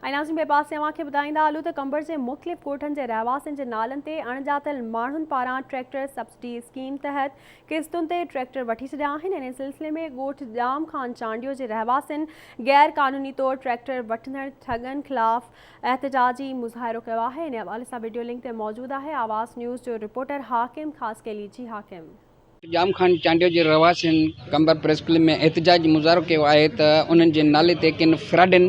۽ ناظرين ٻئي پاسي اوهان کي ٻڌائيندا هلون ته قمبر جي مختلف ڳوٺن جي رهواسين جي نالن تي اڻڄاتل ماڻهن پاران ٽريڪٽر سبسڊي اسڪيم تحت قسطن تي ٽريڪٽر وٺي ڇڏيا آهن انهي سلسلي ۾ ڳوٺ ڄام خان چانڊيو جي رهواسين غير قانوني طور ٽريڪٽر وٺندڙ ٺڳن خلاف احتجاجي مظاهرو ڪيو آهي انهي حوالي سان وڊيو لنڪ تي موجود آهي آواز نيوز جو رپورٽر حاڪم خاصخيلي جي حاڪم. ڄام خان چانڊيو جي رهواسين قمبر پريس ڪلب ۾ احتجاجي مظاهرو ڪيو آهي ته انهن جي نالي تي ڪن فراڊين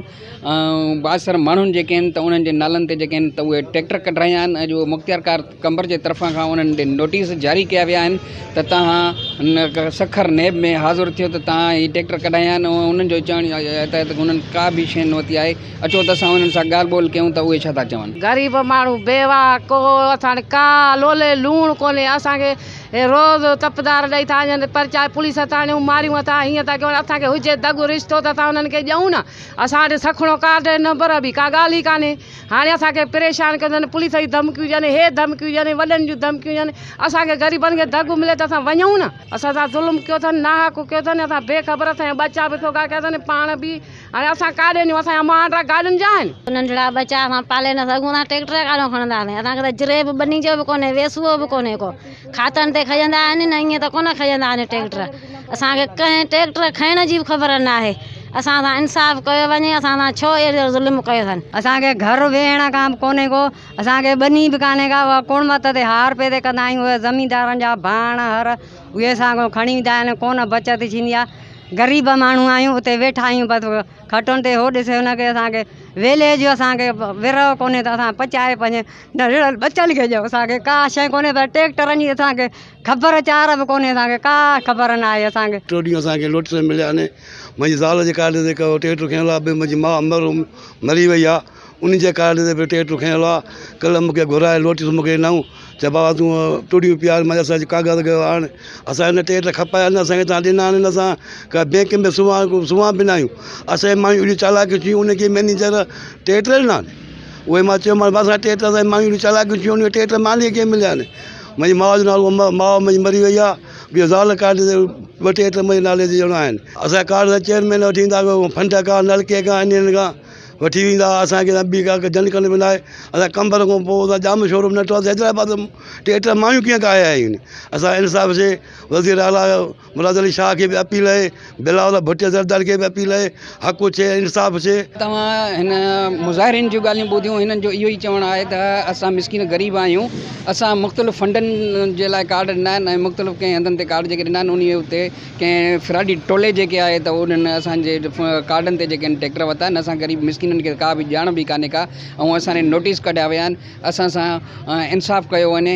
بااثر ماڻهن جيڪي آهن ته انهن جي نالن تي جيڪي آهن ته اهي ٽريڪٽر ڪڍرايا آهن ۽ جو مختيارڪار قمبر جي طرفان کان انهن ڏي نوٽيس جاري ڪيا ويا آهن ته توهان سکر نيب ۾ حاضر ٿيو ته توهان هي ٽريڪٽر ڪڍايا آهن ۽ انهن جو چوڻ آهي ته انهن ڪا به شيء نه ورتي آهي اچو ته اسان انهن سان ڳالهه ٻولهه ڪيون ته اهي ڇا ٿا چون. غريب ماڻهو بيواهه ڪو اسان وٽ ڪا لولي لوڻ ڪونهي اسان کي هي روز تپدار ڏئي ٿا وڃن پرچا پوليس ٿاڻيون ماريون اٿا هيئن ٿا ڪيون اسان کي هجي دڳ رشتو ته اسان انهن کي ڏيون نه اسان وٽ سکڻو ڪارڊ نمبر ٻي ڪا ڳالهه ئي ڪانهي هاڻي اسان کي پريشان ڪيو اٿن پوليس جون ڌمڪيون ڏين هي ڌمڪيون ڏين وڏن جون ڌمڪيون ڏين اسان کي غريبن کي دڳ ملي ته اسان وڃون نه اسان سان ظلم ڪيو اٿن ناحق ڪيو اٿن اسان بي خبر اسان جا ٻچا به سوگها ڪيا اٿن پاڻ به هاڻي اسان ڪاڏي وڃون اسان جا مهانڊا گاڏين جا آهن. ننڍڙا ٻچا اسان پالي نه سگهون ٿا ٽيڪٽر ڪاڏو کڻنداسين اسان کي ته جريب ٻني جو به ڪونهي ويسوئو به ڪونهي ڪو کاتن تي کڄندا آهن نه ائين ته ڪونه کڄندا آهن ٽيڪٽر اسان کي ڪنهن ٽيڪٽر کڻڻ جي به خبر نه آهي اسان سان انصاف ڪيو وڃي اسان سان ڇو اهڙو ظلم ڪيو اٿن. اسان کي گهر ويهڻ کان به ڪونهي ڪو اسان کي ٻني به ڪانهي ڪا اها ڪوڻمت تي هار پي تي ڪندا آهيون اهي زميندارن جا ڀاڻ هر اهي اسان کان کڻي ويندا آهن ڪونه بچت ٿيندي آهي غريب ماڻهو آهيون اتي ويٺا آهيون بس کٽن تي هو ڏسي هن کي اسان کي ويلي جو اسان کي ورهه ڪونهي ته اسان پچائي پنهنجي ننڍڙن ٻچن کي ڏيون اسان کي ڪا شيء ڪونهي پر ٽيڪٽرن جي اسان کي خبر چار به ڪونهي اسان کي ڪا خبر نه آهي اسان کي. ٽيون ڏينهن اسان کي نوٽيس مليا آهن منهنجي زال جي ڪارڊ تي ڪو ٽيڪٽر کنيل آهي ٻيو منهنجي ماء مرحوم مري وئي آهي ان جي ڪارڊ تي به ٽيڪٽر کنيل آهي ڪلهه مون کي گهرائي نوٽيس مون کي ڏنائون چي بابا تون ٽڙيون پيار مان اسان جي ڪاغذ ڪيو آڻ اسان هن ٽيٽ کپايا نه اسان کي تان ڏنا آهن اسان ڪا بينڪ ۾ سوا سوا به نه آهيون اسان جي مايون اهڙيون چالاڪيون ٿيون ان کي مئنيجر ٽيٽ ڏنا آهن اهي مان چيومانس بابا اسان ٽيٽ اسان جي مايون اهڙيون چالاڪيون ٿيون ان ٽيٽ ماني کي مليا آهن منهنجي ماء جو نالو ماء منهنجي مري وئي آهي ٻيو زال ڪارڊ تي ٻه ٽيٽ منهنجي نالي تي ڄڻا آهن اسان ڪارڊ چيئرمين وٺي ايندا فنڊ کان نلڪي کان انهن کان وٺي ويندا هئا اسان کي ٻي ڪا جن ڪن به ناهي اسان قمبر کان پوء اسان ڄام شورو به نه ڏٺو آهي حيدرآباد ٽيٽر مايون ڪيئن ڪاهي آيون آهن اسان انصاف جي وزير اعليٰ مراد علي شاهه کي به اپيل آهي بلاول ڀٽي زرداري کي به اپيل آهي حق ٿئي انصاف ٿئي. توهان هن مظاهرين جون ڳالهيون ٻڌيون هنن جو اهو ئي چوڻ آهي ته اسان مسڪين غريب آهيون اسان مختلف فنڊن جي لاء ڪارڊ ڏنا آهن ۽ مختلف ڪنهن هنڌن تي ڪارڊ جيڪي ڏنا آهن انهي اتي ڪنهن فراڊي ٽولي جيڪي آهي ته انهن اسان جي ڪارڊن تي جيڪي آهن ٽيڪٽر ورتا آهن اسان غريب مسڪينن کي ڪا به ڄاڻ به ڪانهي ڪا ۽ اسان ڏي نوٽيس ڪڍيا ويا آهن اسان سان انصاف ڪيو وڃي.